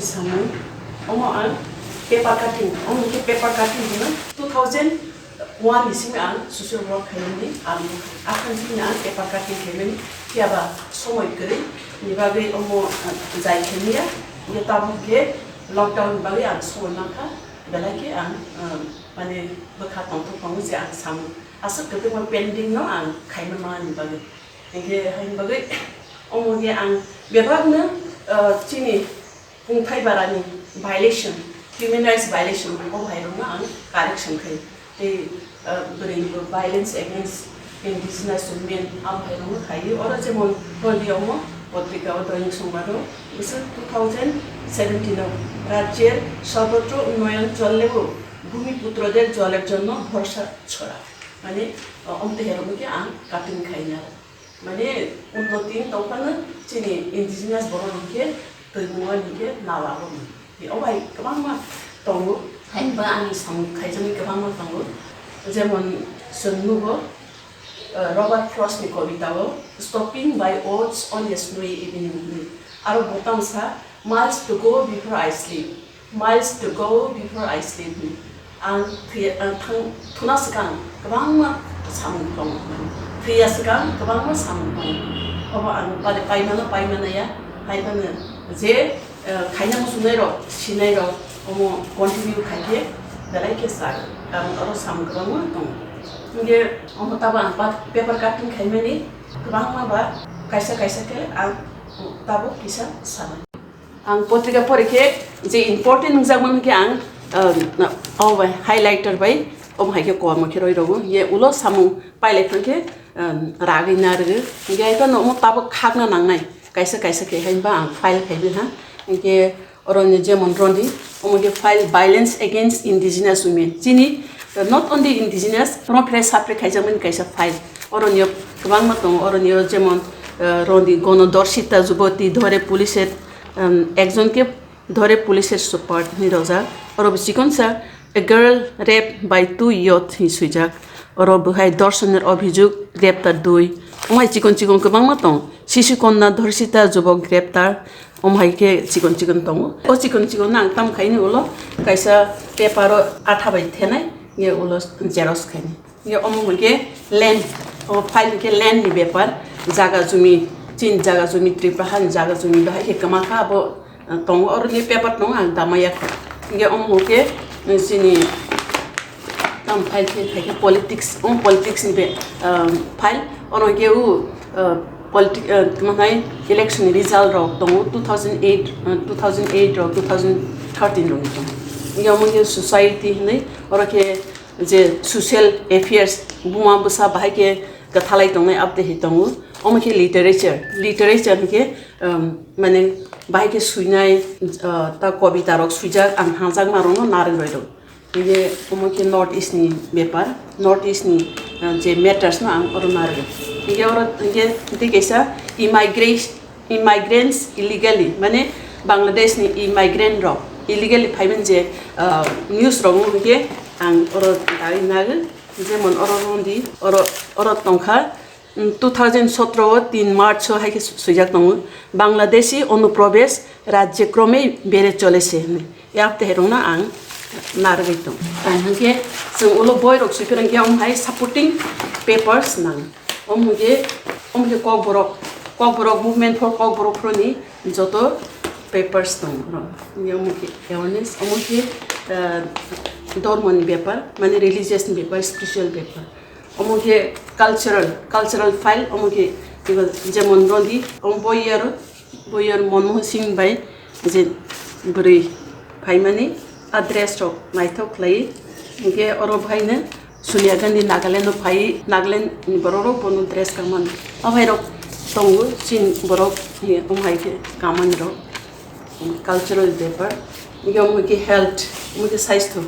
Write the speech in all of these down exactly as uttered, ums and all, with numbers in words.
Samung, omo ang paper cutting, omo khe paper cutting hino two thousand one ni simi ang social work khaimani, ang akhang simi ang paper cutting khaimani, phiya ba somoi kwrwi ni bagwi omo, ah, jai khaimya, hingkhe tabuk khe lockdown ni bagwi ang somoi mankha, belai khe ang, ah, mane bwkha tongthok tongo je ang samung aswk kwbangma pending no ang khaima mani bagwi. Hingkhe haini bagwi omo khe ang bebakno, ah, chini kungthai barani violation, human rights violation, o hai rokno ang correction khai. Tei, ah, bwrwi bo violence against indigenous women, abo hai rokno khai. Oro jemon toni omo potrika o doying songmano, bwswk two thousand seventeen o rajyer সর্বত্র উন্নয়ন চললেও ভূমিপুত্রদের জলের জন্য ভরসা ছাড়া. Mane, ah, omo tei hai rokno khe ang cutting khaina. Mane, unnoti tongphano chini indigenous borok rok khe twi mungwi hinkhe nala bo. Obo hai kwbangma tongo. Haini ba ani samung khaijaknai kwbangma tongo. Jemon, chwng nugo, uh, Robert Frost ni kobita o, "Stopping by Oats on a Snowy Evening" hwnwi. Aro bo tamo sa, "Miles to go before I sleep." Miles to go before I sleep. Ang thwi-, ang thang-, thuna swkang kwbangma samung tongo. Thwiya swkang kwbangma samung tongo. Obo ang pare paimano, paimano ya. Hai phano je, eh, khaina muchungnai rok, sinai rok, omo continue khai khe belai khe sa. Ang oro samung kwbangma tongo. Hingkhe omo tabo ang pa-, paper cutting khaimani kwbangma ba kaisa kaisa khe ang tabo kisa sanai. Ang potrika pore khe je important nukjakmani khe ang, ah, o bai highlighter bai omo hai khe kormo khe roi rw ye ulo samung pailai thang khe, ah, ragwi narwgo. Hingkhe hai phano omo tabuk khakna nangnai kaisa kaisa khe hai ba ang file khai di ha. Hingkhe oroni jemon roni omo khe file violence against indigenous women. Chini, ah, not only indigenous, phano phre sapre khaijakmani kaisa file. Oroni kwbangma tongo, oroni jemon, ah, roni gono dorshita juboti dhore police er um, একজনকে ধরে পুলিশের super hinwi rwjak. Oro bo chikon sa, "A girl raped by two youth" hinwi swijak. Oro bo hai ধর্ষণের অভিযোগ, গ্রেপ্তার দুই. Omo hai chikon chikon kwbangma tong. "শিশু কন্যা ধর্ষিতা যুবক গ্রেপ্তার", omo hai khe chikon chikon tongo. O chikon chikon no ang tam khaini ulo kaisa paper o atha bai thenai, ye ulo xerox khaini. Ye omo hwnkhe land, omo file hwnkhe land ni bepar, jaga jumi, chini jaga jumi, Tripura hani jaga jumi bahai khe kwma kha abo, uh, tongo, oro ni paper tongo ang damaya kha. Hwnkhe omo hwnkhe, uh, chini tam file khe khai khe politics, omo politics ni be, um, file, oro hwnkhe o, uh, politi-, uh, tamo hai election ni result rok tongo two thousand eight, uh, two thousand eight rok, two thousand thirteen rok ni tongo. Hwnkhe omo hwnkhe society hinwi, oro khe je social affairs, buma bwsa bahai khe kwthalai tongnai abtwi hai tongo. Omo khe literature, literature hwnkhe, um, mane bahai khe swinai, uh, ta kobita rok swijak ang hangjakma rokno narwk roi rok. Hwnkhe omo khe North East ni bepar, North East ni, uh, je matters no ang oro narwk. Hwnkhe oro hwnkhe tei kaisa immigration, immigrants illegally, mane Bangladesh ni immigrant rok illegally phaiman je, ah, news rok wng khe ang oro dai nagwi, jemon oro rwndi, oro, oro tongkha, mm, two thousand সতেরো o tin March o hai khe swijak tongo, "Bangladeshi অনুপ্রবেশ রাজ্যে ক্রমেই বেড়ে চলেছে" hinwi. Yapte herungno ang narwgwi tong. Tang hwnkhe chwng ulo boirok swiphir hwnkhe omo hai supporting papers nang. Omo hwnkhe, omo hwnkhe Kokborok, Kokborok movement for Kokborok phuruni joto papers tong oro. Omo hwnkhe awareness, omo hwnkhe, ah, dormoni bepar, mane religious ni bepar, spiritual bepar. Omo khe cultural, cultural file, omo khe ibo jemon rodi, omo bo year, bo year Manmohan Singh bai je bwrwi phaimani a dress rok naithok khlai, hinkhe oro bhaino Sonia Gandhi Nagaland o phai, Nagaland ni borok rok bono dress kamani. O bhai rok tongo, chini borok ni omo hai khe kamani rok, cultural bepar, hinkhe omo khe health, omo khe saisto.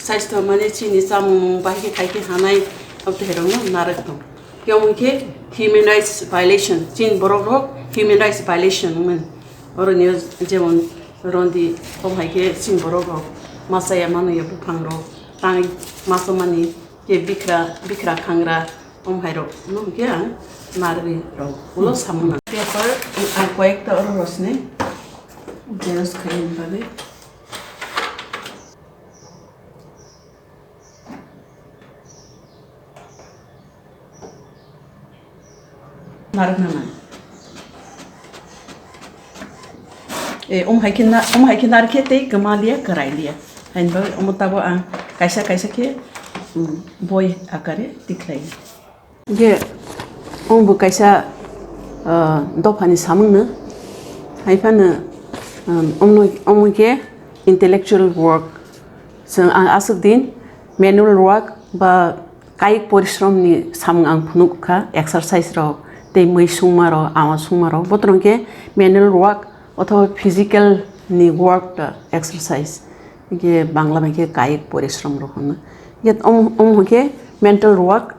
Saisto mane chini chamung bahai khe khai khe hanai, abo tei rokno narwk tong. Khe omo khe human rights violation, chini borok rok human rights violation wngmani. Oro ni jemon rodi, omo hai khe chini borok rok masa ya mano ya buphang rok, tang masa mani khe bikra, bikra khangra, omo hai rok no khe ang narwgwi rok ulo samung nang. Paper ang koyekta oro rosni. Jeros khaina bagwi. Narwkna nang. E, um hai khe na, um hai khe narwk khe tei kwma liya, kwrai liya. Haini bagwi omo tabuk ang kaisa kaisa khe, um, boi akare tikhlai. Hingke, omo bo kaisa, ah, dophani samungno. Hai phano, um, omo, omo khe intellectual work. Chwng ang aswk din manual work ba kayik porishrom ni samung ang phunuk kha, exercise rok, tei mui sungma rok, ama sungma rok. Botrong khe manual work othoba physical ni work ta exercise. Hingke Bangla bai khe kayik porishrom rok hwnwi. Hingke omo, omo hwnkhe mental work,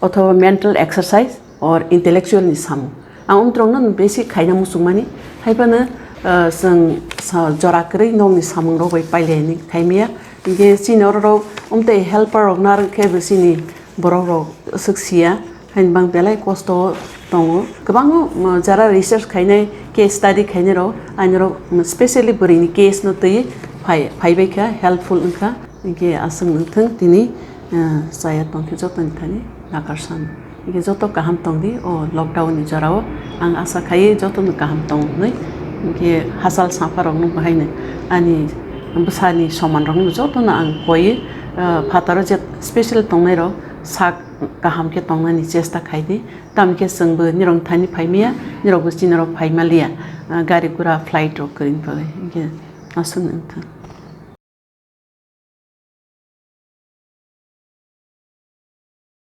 othoba mental exercise or intellectual ni samung. Ang umtrok no basic khaina muchungmani, hai phano, ah, chwng sa-, jora kwrwi nokni samung rok bai pailai ni khaimaya. Hingke chini oro rok umtei helper rok narwk khe bo chini borok rok swk siya, haini bang belai kosto tongo. Kwbangma, um, jara research khainai, case study khainai rok, ani rok, um, specially bwrwi ni case no twi phai, phaibai kha, helpful wngkha. Hingke aswk nung thung tini, eh, chaya tongkhe jotoni thani nakarsan. Hingke joto kaham tongdi o lockdown ni jorao. Ang asa khai jotono kaham tong hwnwi. Hingke hachal sapa rokno bahaino ani bwsani soman rokno jotono ang koi, eh, phataro je special tongnai rok sak kaham khe tongnani chesta khaidi. Tamokhe chwngbo nirok thani phaimaya, nirokbo chini rok phaimaliya. Eh, gari gura flight rok kwrwini bagwi. Hingke aswk nung thung.